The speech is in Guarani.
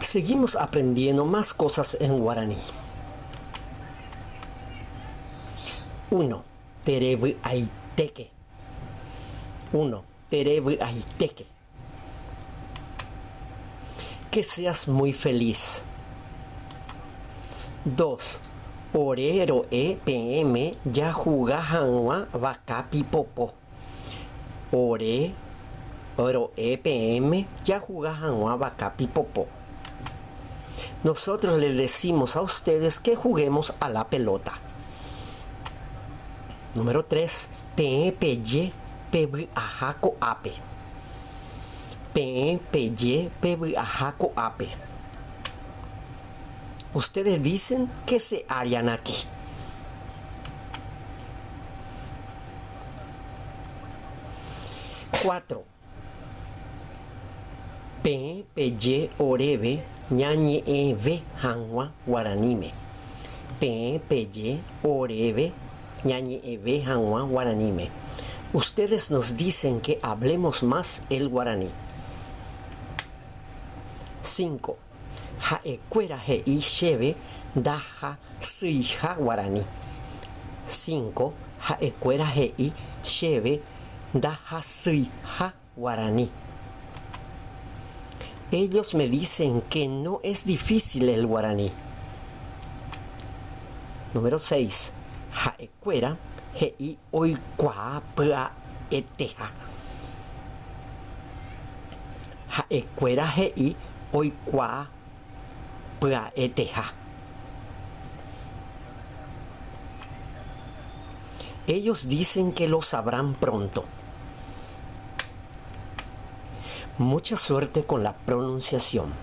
Seguimos aprendiendo más cosas en guaraní. 1. Terevy'aitéke. 1. Terevy'aitéke. Que seas muy feliz. 2. Ore ro'e peẽme jahuga hag̃ua vaka pipopo. Ore ro'e peẽme jahuga hag̃ua vaka pipopo. Nosotros les decimos a ustedes que juguemos a la pelota. Número 3. Peẽ peje pevy'aha ko'ápe. Peẽ peje pevy'aha ko'ápe. Ustedes dicen que se hallan aquí. Cuatro. Peẽ peje oréve ñañe'ẽve hag̃ua guaraníme. Peẽ peje oréve ñañe'ẽve hag̃ua guaraníme. Ustedes nos dicen que hablemos más el guaraní. Cinco. Ha'ekuéra he'i chéve ndahasyiha guarani. Cinco, Ha'ekuéra he'i chéve ndahasyiha guarani. Ellos me dicen que no es difícil el guaraní. Número seis, Ha'ekuéra he'i oikuaa pya'eteha. Ha'ekuéra he'i oikuaa pya'eteha. Ellos dicen que lo sabrán pronto. Mucha suerte con la pronunciación.